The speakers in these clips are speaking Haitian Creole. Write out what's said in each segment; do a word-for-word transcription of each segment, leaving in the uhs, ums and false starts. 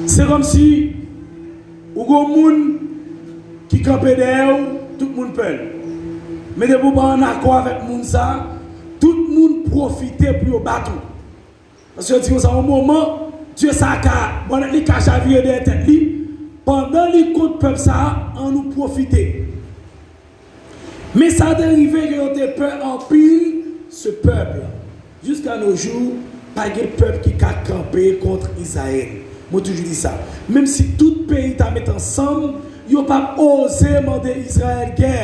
Se kòmsi ou gon moun ki kanpe dèyè w, tout moun pè l. Men depi w pa ann akò avèk moun sa a, tout moun pwofite pou yo bat ou. Paske yo di konsa, yon moman, Dye sa a ka, bonnèt li ka chavire dèyè tèt li, pandan li kont pèp sa a, ann nou pwofite. Men sa te rive ke yo te pè anpil ce peuple. Jusqu'à nos jours, pa gen pèp ki ka kanpe kont Izrayèl. Mwen toujou di sa. Menm si tout peyi ta met ansanm, yo p ap oze mande Izrayèl gè.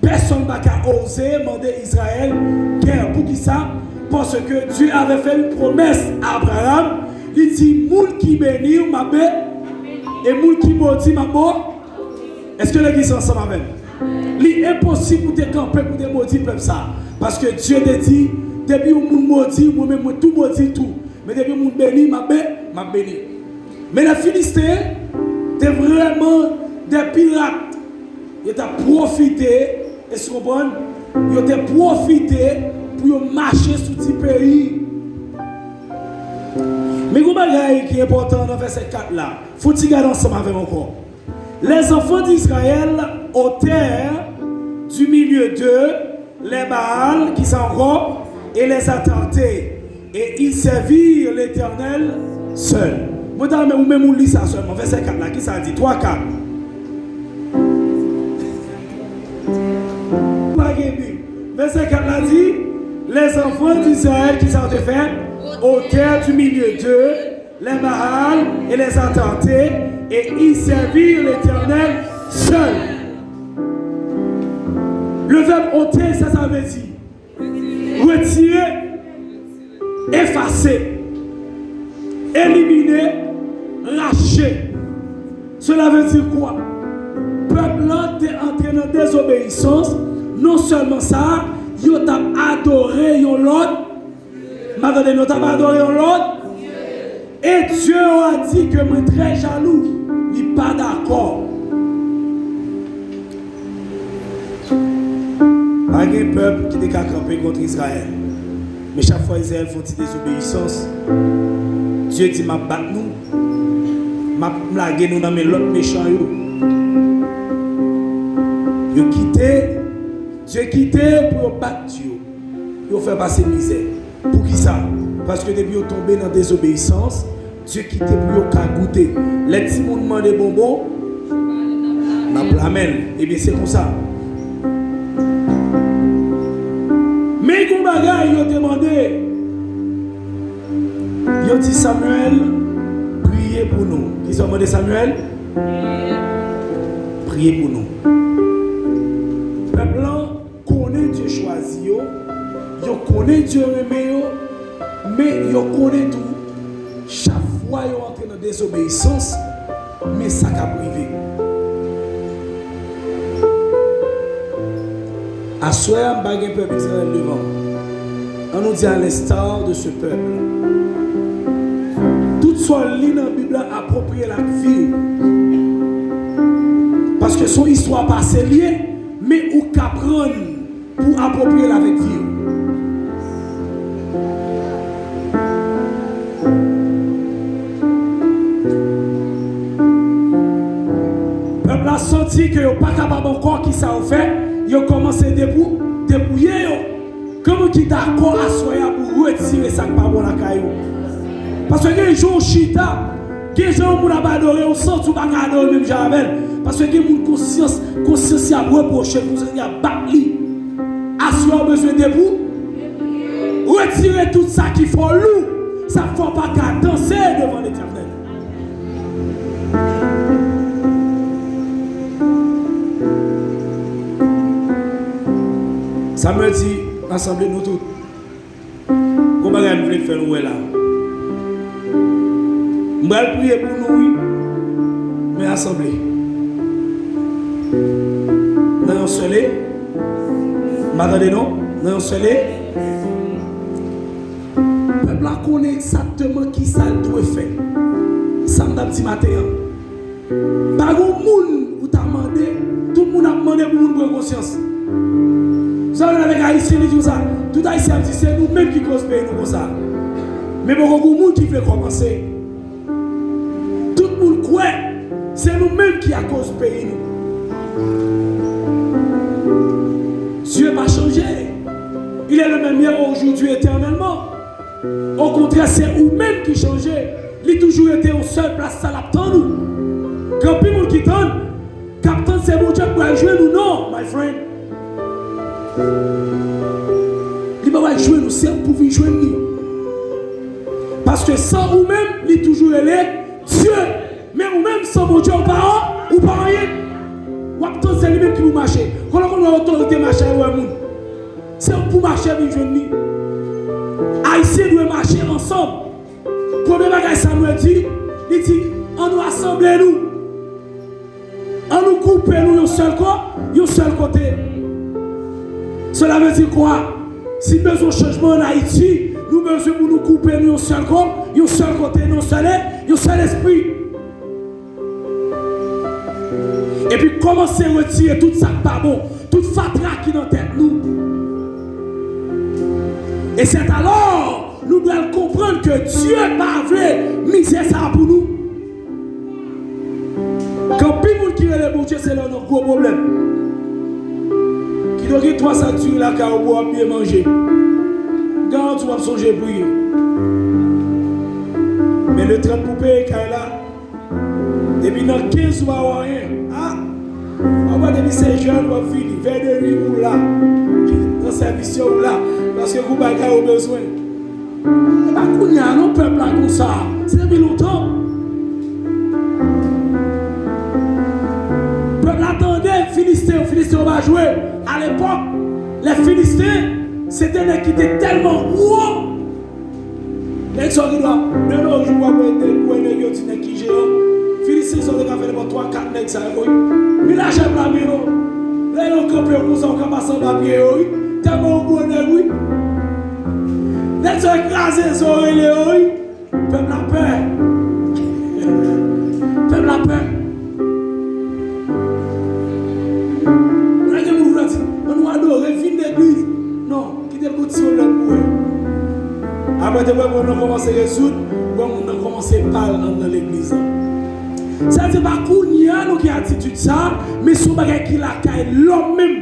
Pèsonn pa ka oze mande Izrayèl gè. Poukisa? Paske Dieu avait fait une promesse à Abraham. Li di, moun ki beni w, m ap be-, e moun ki modi, m ap bo-, Èske legliz ansanm avè m? Li enposib pou te kanpe, pou te modi pèp sa a. Paske Dye te di, depi yon moun modi, mwen menm, mwen tou modi l tou. Men depi yon moun beni, m ap be-, m ap beni. Men lè Filisten te vrèman de pirat, yo t ap pwofite, èske w konprann? Yo te pwofite pou yo mache sou ti peyi. Men yon bagay ki enpòtan nan vèsè kat la. Fò w ti gade ansanm avè m ankò. Les enfants d'Israël ôtèrent du milieu d'eux les Baals, ki sa ankò? Et les Astartés, et ils servirent l'Éternel seul. Mwen ta renmen ou menm ou li sa sèlman, vèsè kat la, ki sa l di? Twa, kat. Pa gen Bib. Vèsè kat la di, les enfants d'Israël, ki sa yo te fè? Ôtèrent du milieu d'eux les Baals et les Astartés, et ils servirent l'Éternel seul. Le verbe ôter, sa, sa vle di retire, efase, elimine, rache. Cela veut dire quoi? Pèp lan te antre nan dezobeyisans. Non sèlman sa, yo t ap adore yon lòt M ap tande nou t ap adore yon lòt. E Dye a di ke mwen trè jalou, li pa dakò. Pa gen pèp ki te ka kanpe kont Izrayèl. Men chak fwa Izrayèl fè yon ti dezobeyisans, Dye di, m ap bat nou, m ap lage nou nan men lòt mechan yo. Yo kite, Dye kite pou yo bat yo, pou yo fè pase mizè. Poukisa? Paske depi yo tonbe nan dezobeyisans, Dye kite pou yo ka goute. Lè timoun mande bonbon, n ap lamen l. Ebyen, se konsa. Men gen yon bagay yo te mande. Yo di Samyèl, priye pou nou. Kisa yo mande Samyèl? Priye pou nou. Pèp lan konnen Dye chwazi yo, yo konnen Dye renmen yo, men yo konnen tou, chak fwa yo antre nan dezobeyisans, men sa k ap rive. Aswè a, m pa gen pèp Izrayèl devan m. An nou di, à l'instar de ce peuple. Tout sa w li nan Bib la, apwopriye l ak vi w. Paske se yon istwa pase l ye, men ou ka pran l pou apwopriye l avèk vi w. Pèp la santi ke yo pa kapab ankò, kisa yo fè? Yo kòmanse depou-, depouye yo. Gen moun ki dakò aswè a pou retire sa k pa bon lakay ou. Paske gen jan w chita, gen jan yon moun ap adore, ou santi w pa ka adore menm jan avè l. Paske gen moun konsyans, konsyans li ap repwoche l, konsyans li ap bat li. Aswè a ou bezwen depou-, retire tout sa ki fè w lou, sa k fè w pa ka danse devan Letènèl. Samyèl di, rasanble nou tout. Gon bagay m vle fè nou wè la. M pral priye pou nou, wi. Men asanble. Nan yon sèl e, m pa tande non. Nan yon sèl e, pèp la konnen egzakteman kisa l dwe fè. Sa m t ap di maten an. Pa gon moun ou ta mande, tout moun ap mande pou moun pran konsyans. Sa w wè avèk Ayisyen, li di konsa, tout Ayisyen ap di se nou menm ki koz peyi nou konsa. Men poko gon moun ki vle kòmanse. Se nou menm ki akoz peyi nou. Dye pa chanje. Il est le même hier, aujourd'hui, éternellement. Okontrè, se ou menm ki chanje. Li toujou rete yon sèl plas sa l ap tann ou. Gen anpil moun ki tann, k ap tann se Bondye k pral jwenn ou. Non, my friend. Li pa pral jwenn ou, se ou k pou vin jwenn li. Paske san ou menm, li toujou rele Dye. Men ou menm, san Bondye, ou pa, ou pa anyen. W ap tann se li menm ki pou mache. Kote w konn wè otorite mache al wè moun? Se ou k pou mache vin jwenn li. Ayisyen dwe mache ansanm. Premye bagay sa nou di, li di, ann nou asanble nou. Ann nou gwoupe nou yon sèl ko, yon sèl kote. Cela veut dire quoi? Si n bezwen chanjman ann Ayiti, nou bezwen pou nou gwoupe nou yon sèl ko, yon sèl kote, yon sèl, yon sèl espri. Epi kòmanse retire tout sa k pa bon, tout fatra ki nan tèt nou. E sèt alò, nou pral konprann ke Dye pa vle mizè sa a pou nou. Gen anpil moun ki rele Bondye, se lè yo nan gwo pwoblèm. Kidonk gen twa sa k diri lakay ou pou w ap byen manje. M garanti w ap sonje priye. Men le trant pou peye kay la, depi nan kenz ou pa wè anyen. A! W ap wè depi se jèn w ap vini, vè de nwi ou la. Nan sèvis yo ou la. Paske kou bagay ou bezwen. E pa kounye a non pèp la konsa. Se depi lontan. Pèp la tande Filisten, Filisten yo pa jwe. Alepòk, lè Filisten, se te nèg ki te tèlman gwo. Nèg sa yo gen dwa, de nos jours, w ap wè nèg, wè nèg yo di nèg ki jeyan. Filisten sa yo te ka fè nenpòt twa, kat nèg sa yo, wi. Men lajè pa vle yo. Lè yo kanpe yo konsa, ou ka pase anba pye yo, wi. Tèlman yo gwo nèg, wi. Nèg sa yo kraze zo rele yo, wi. Pèp la pè. Pèp la pè. Lè gen moun ki di, ann nou adore, vin legliz. Non. Kite l kontinye lòt bouwe. Apre te wè moun nan kòmanse rezoud, wè moun nan kòmanse pale anndan legliz la. Sa di pa kounye a nou gen atitid sa, men se yon bagay ki lakay lòm menm.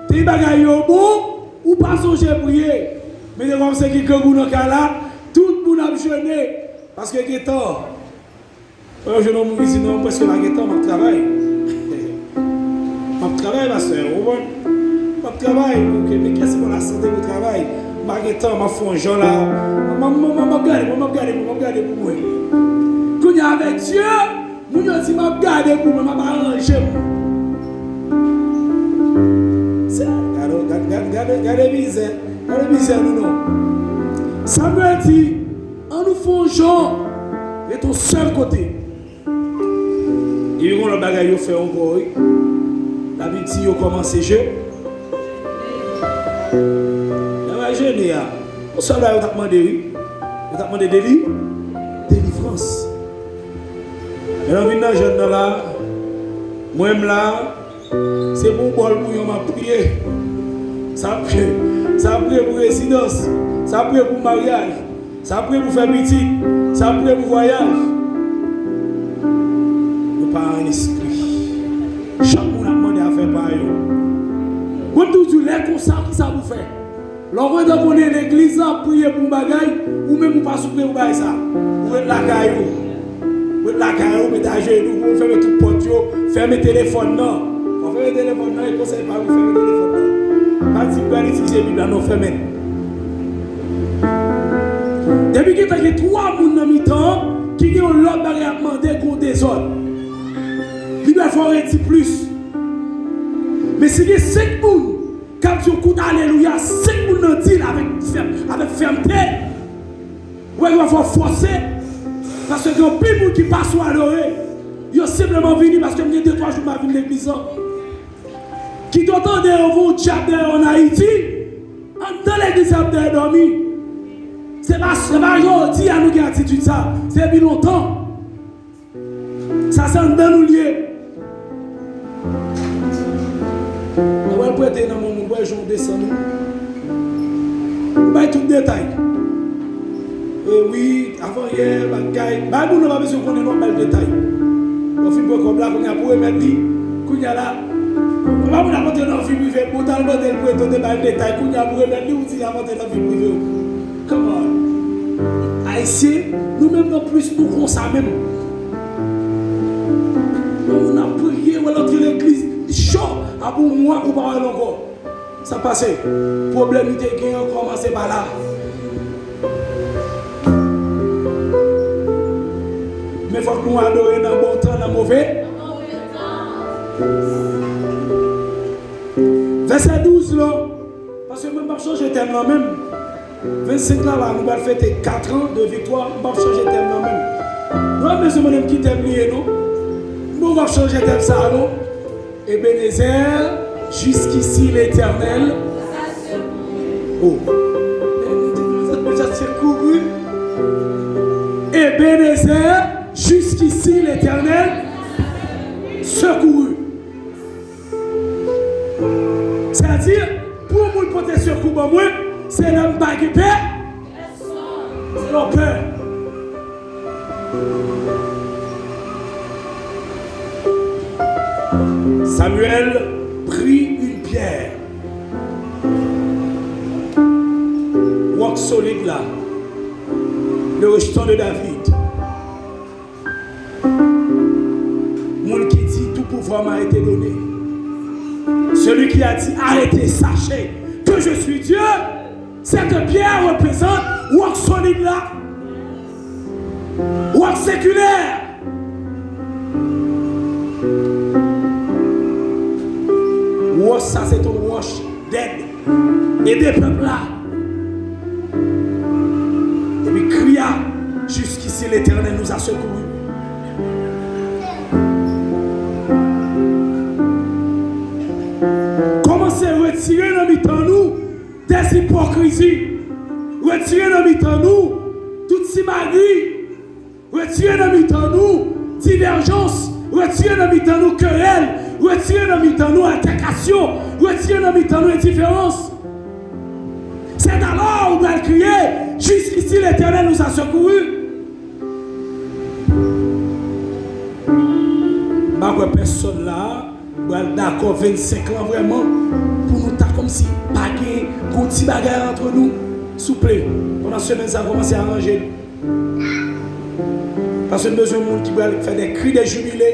Te gen bagay yo bon, ou pa sonje priye. Men te kòmsi ki grangou nan kay la, tout moun ap jene. Paske gentan, Mwen jwenn yon moun ki di, "Non, m prèske pa gen tan, m ap travay." M ap travay, pastè, ou konprann? M ap travay, ok, men kiyès ki pran lasante pou travay? M pa gen tan, m ap fè yon jan la. M ap, m ap, m ap, m ap gade, m ap gade, m ap gade pou mwen. Kounye a avèk Dye, moun yo di, "M ap gade pou mwen, m ap aranje m." Se, gade, gade, gade, gade, gade mizè, gade mizè nou, non. Samuel di, Ann nou fè yon jan, ret yon sèl kote. Epi gon lòt bagay yo fè ankò, wi. Labib di yo kòmanse je. Nan bagay jene a, yon sèl bagay yo t ap mande, wi. Yo t ap mande deli, delivrans. Men lè w vin nan jèn nan la, mwen m la, Se pou yon bòl bouyon m ap priye. Sa priye, sa priye pou rezidans. Sa priye pou maryaj. Sa priye pou fè pitit. Sa priye pou vwayaj. Nou pa an espri. Chak moun ap mande afè pa yo. Mwen m toujou di w, lè konsa, kisa pou fè? Lè w gentan konnen legliz la ap priye pou yon bagay, ou menm ou pa sou priye pou bagay sa. Ou ret lakay ou. Ou ret lakay ou, met ajenou, ou fèmen tout pòt yo, fèmen telefòn nan. Fò fèmen telefòn nan, e konsèy pa m, fèmen telefòn nan. Pa di m pral itilize Bib la, non, fèmen l. Depi gentan gen twa moun nan mitan an, ki gen yon lòt bagay ap mande, gen yon dezòd. Li dwe fè w redi plis. Men si gen senk moun, k ap di yon kout alelouya, senk moun nan di l avèk fèm, avèk fèmte. Ou wè, yo fò fòse, paske gen anpil moun ki pa sou adore. Yo senpleman vini paske m gen de twa jou m pa vin legliz lan. Kite w tande yo voye yon dyab dèyè w ann Ayiti, anndan legliz y ap dèyè dòmi. Se pa, se pa jodi a nou gen atitid sa, se depi lontan. Sa se anndan nou l ye. Mwen pral prete nan men w, mwen wè jan w desann ou. Ou bay tout detay. E wi, avanyè, bagay. Bay moun nan pa bezwen konnen non, bay detay. Ou fin pran kòb la, kounye a pou remèt li. Kounye a la, papa moun ap antre nan vi prive, pou w t al mande l pou ete w te ba l detay, kounye a pou remèt li, ou di l ap antre nan vi prive w. Come on. Ayisyen, nou menm nan plis nou konsa menm. Yon moun ap priye, w al antre legliz, li cho, apre yon mwa, ou pa wè l ankò. Sa pase? Pwoblèm li te gen an kòmanse pa la. Men fòk nou adore nan bon tan, nan move. Vèsè douz lan, paske mwen m ap chanje tèm lan menm. Vennsenk la, la, nou pral fete kat an de viktwa, m ap chanje tèm lan menm. Nou pa bezwen mande m ki tèm li ye, non. Nou pa chanje tèm sa a, non. Ebenezer, jusqu'ici l'Éternel. Oh. Ebenezer, jusqu'ici l'Éternel secourut. Sètadi, pou yon moun pote sekou ban mwen, se lè m pa gen pè, se lè w pè. Samuel prit une pierre. Wòk solid la. Le rejeton de David. Moun ki di, tout pouvoir m'a été donné. Celui qui a dit, arrêtez, sachez que je suis Dieu. Cette pierre représente wòk solid la. Wòk sekilè. Wòch sa se ton wòch dèd. Ede pèp la. Epi kri a, jusqu'ici l'Éternel nous a secourus. Kòmanse retire nan mitan nou des ipokrizi. Retire nan mitan nou tout simagri. Retire nan mitan nou divèjans. Retire nan mitan nou kerèl. Retire nan mitan nou altèkasyon. Retire nan mitan nou endiferans. C'est alors ou pral kriye, jusqu'ici l'Éternel nous a secourus. M pa kwè pèsonn la pral dakò vennsenk lan vrèman, pou nou ta kòmsi pa gen yon ti bagay antre nou. Souple, pandan semèn sa a, kòmanse aranje nou. Paske nou bezwen moun ki pral fè des cris de jubilé,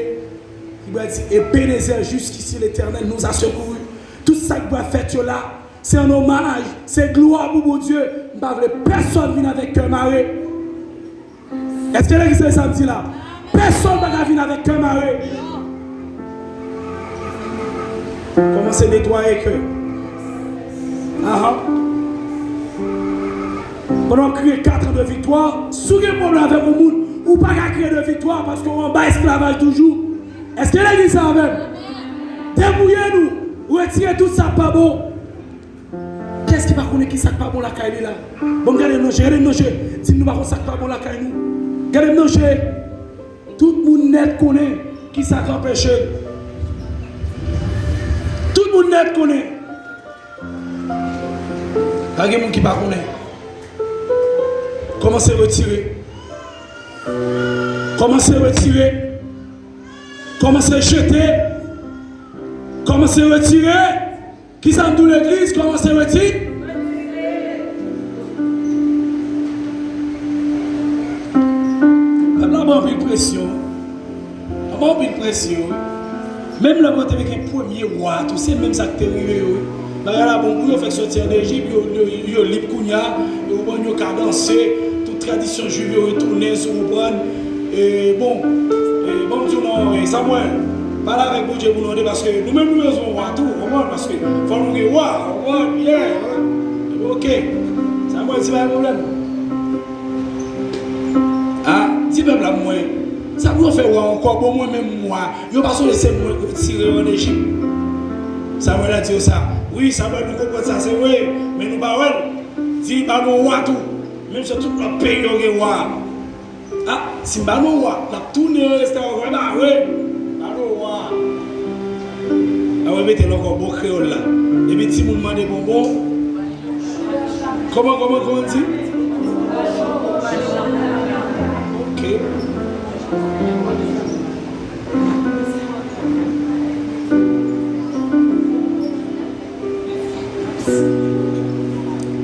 ki pral di, Ebenezer, jusqu'ici l'Éternel nous a secourus. Tout sa k pral fèt yo la, se an omaj, se glwa pou Bondye. M pa vle pèsonn vin avèk kè mare. Èske legliz la samdi la? Pèsonn pa ka vin avèk kè mare. Kòmanse netwaye kè. Aha. Pandan w kriye kat an de viktwa, si w gen pwoblèm avèk yon moun, ou pa ka kriye de viktwa paske w anba esklavaj toujou. Èske legliz la avè m? Debouye nou, retire tout sa k pa bon. Kiyès ki pa konnen ki sa k pa bon lakay li la? Bon, gade m nan je, gade m nan je. Di m nou pa konn sa k pa bon lakay nou. Gade m nan je. Tout moun nèt konnen ki sa k anpeche l. Tout moun nèt konnen. Pa gen moun ki pa konnen. Kòmanse retire. Kòmanse retire. Kòmanse jete. Kòmanse retire. Kisa m di w legliz? Kòmanse retire. Pèp la ban anpil presyon. Ban anpil presyon. Menm lè mwen te gen premye wa a tou, se menm sa k te rive yo wi. Bagay la bon pou yo, fèk soti ann Ejip, yo, yo, yo lib kounye a, yo ban yo ka danse, tout tradisyon jwif yo retounen, si w konprann. E, bon, e, bon, m di w non, e, Samuel, pale avèk Bondye pou nou tande, paske nou menm nou bezwen wa tou, w konprann, paske fò nou gen wa, w konprann, yeah, ok. Samuel, se pa yon pwoblèm. A, di pèp la mwen, sa pou yo fè wa ankò, bon mwen menm mwa, yo pa sonje se mwen ki retire yo ann Ejip. Samuel la di yo sa. Wi, Samuel, nou konprann sa, se vre, men nou pa wè l. Di ba nou wa tou. Menm si tout lòt peyi yo gen wa. A, si m ba nou wa, n ap tounen nan restoran, wè ba vre. Ba nou wa. A, wè mete l ankò, bon kreyòl la. Epi timoun mande bonbon. Kòman, kòman, kòman di? Ok.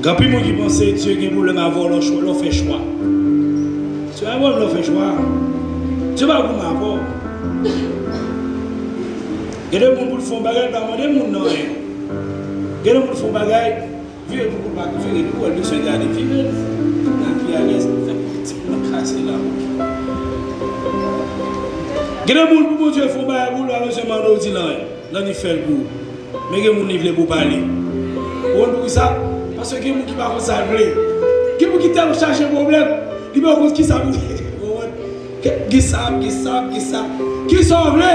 Gen anpil moun ki panse Dye gen pwoblèm avè w lè w chwa, lè w fè chwa. Dye pa gen pwoblèm lè w fè chwa. Dye pa gen pwoblèm avè w. Gen de moun pou l fè yon bagay, l pa mande moun nan anyen. Gen de moun fè yon bagay, vire pou kout pa vire, pou wè l bezwen gade, vire l. L ap pi alèz, fè yon ti pran kase la. Gen de moun pou Bondye fè yon bagay pou l, l pa bezwen mande w di l anyen. Nan li fè l pou ou. Men gen moun li vle pou pale. Ou konn poukisa? Paske gen moun ki pa konn sa l vle. Gen moun ki tèlman chache pwoblèm, li pa konn kisa pou l vle. Ou konprann? Gen sa, gen sa, gen sa. Kisa w vle?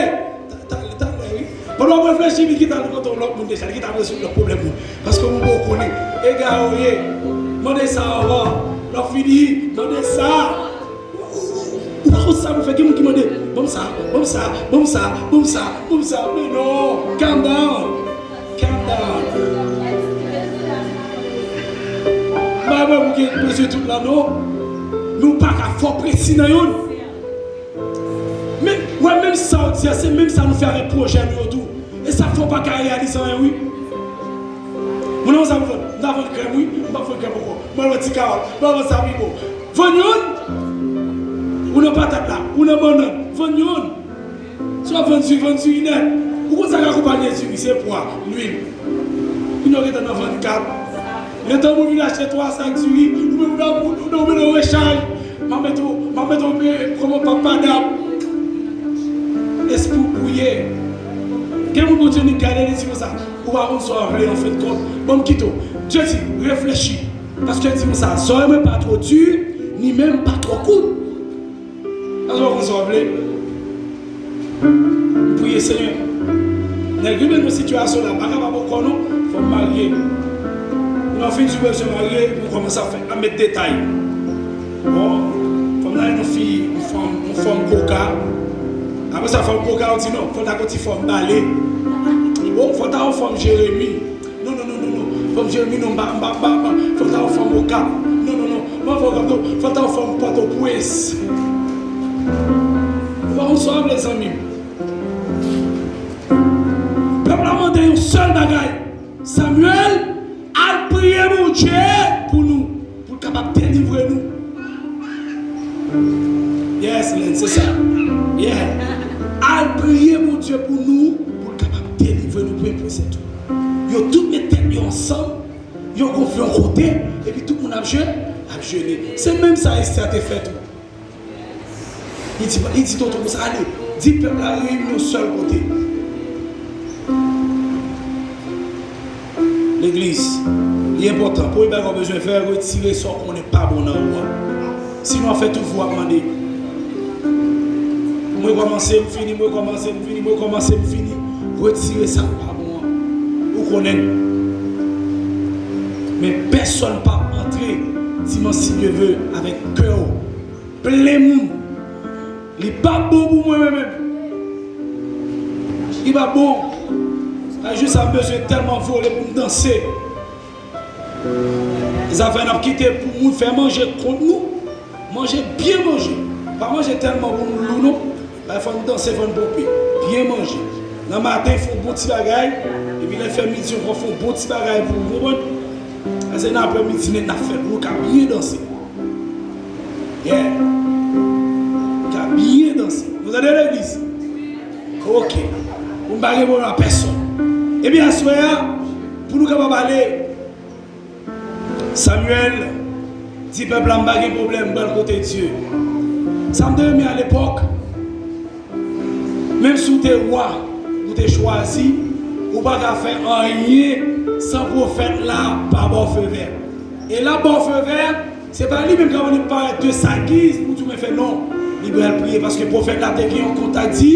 Talè, talè, wi. Pandan w ap reflechi, li gentan al kote yon lòt moun deja. Li gentan al rezoud lòt pwoblèm moun. Paske moun poko konnen. Egare w ye. Mande sa anvan. Lè w fini, mande sa. Ou pa konn sa pou fè, gen moun ki mande, ban m sa, ban m sa, ban m sa, ban m sa, ban m sa. Men non, calm down. Calm down. M pa wè pou gen bezwen tout la non. Men ou pa ka fò presi nan youn. Men, wè menm sa w di a, se menm sa nou fè avèk pwojè nou yo tou. E sa fè w pa ka reyalize anyen wi. Moun nan sa m vann, m ta vann krèm wi, m pa vann krèm ankò. Mwen wè ti kawòl, mwen wè sa pi bon. Vann youn, ou nan patat la, ou nan bannann, vann youn. Si w ap vann diri, vann diri nèt. Ou konn sa k akonpaye diri, se pwa, lwil. Kounya w gentan nan vann kat. Letan moun vin achte twa sak diri, ou menm ou nan, ou nan, ou nan rechaj. M ap mete w, m ap mete w peye kòman papa dab. Espri w bwouye. Gen moun Bondye ni gade li di konsa, ou pa konn sa w vle an fen de kont. Ban m kite w. Dye di, reflechi. Paske l di konsa, zòrèy mwen pa twò di, ni menm pa twò kout. Èske w konn sa w vle? M priye, Senyè. Nèg rive nan sitiyasyon la, pa kapab ankò non, fò m marye. Mwen fin di bezwen marye, mwen kòmanse ap fè, ap met detay. Bon, fò m ta nan fi, yon fanm, yon fanm koka. Apre sa, fanm koka, ou di non, fò l ta gon ti fanm bale. Bon, fò l ta yon fanm Jeremi. Non, non, non, non, non. Fanm Jeremi, non, m pa, m pa, m pa, m pa. Fò l ta yon fanm Okap. Non, non, non. M pa fè Okap, non. Fò l ta yon fanm Pòtoprens. Ou pa konn sa w ap vle, zanmi m. Pèp la mande yon sèl bagay. Samuel, al priye Bondye pou nou, pou l kapab delivre nou. Yes, man, se sa. Yeah. Al priye Bondye pou nou, pou l kapab delivre nou, pou l prezan tou. Yo tout met tèt yo ansanm, yo gonfle yon kote, epi tout moun ap je, ap jele. Se menm sa Estè te fè tou. Li di, li di tonton konsa, ale, di pèp la reyini yon sèl kote. Legliz, li enpòtan. Premye bagay w bezwen fè, retire sa w konnen pa bon nan ou a. Sinon, w ap fè tout vi w ap mande. Mwen kòmanse, m fini, mwen kòmanse, m fini, mwen kòmanse, m fini. Retire sa k pa bon an. Ou konnen l. Men pèsonn p ap antre dimanch si Dye ve avèk kè w plen moun. Li p ap bon pou mwen, mwen menm. Li p ap bon. Sa jis ap bezwen tèlman vole pou m danse. Zafè n ap kite pou moun fè manje kont nou. Manje byen manje. Pa manje tèlman pou nou lou non. Bay fò n danse, fò n ponpe. Byen manje. Nan maten, fè yon bon ti bagay. Epi lè fè midi, ankò fè yon bon ti bagay pou ou, konprann? Paske nan aprèmidi nèt, n ap fè lou ka byen danse. Yeah. Ka byen danse. Nou tande legliz? Ok. Pou m pa gen pwoblèm ak pèsonn. Ebyen, aswè a, pou nou kapab ale, Samuel di pèp la, m pa gen pwoblèm, m pral kote Dye. Sa m te renmen alepòk, menm si w te wa, ou te chwazi, ou pa ka fè anyen san pwofèt la pa ba w fevè. E l ap ba w fevè, se pa li menm k ap vin parèt de sa giz pou di w men fè non. Li pral priye paske pwofèt la te gen yon kontak di,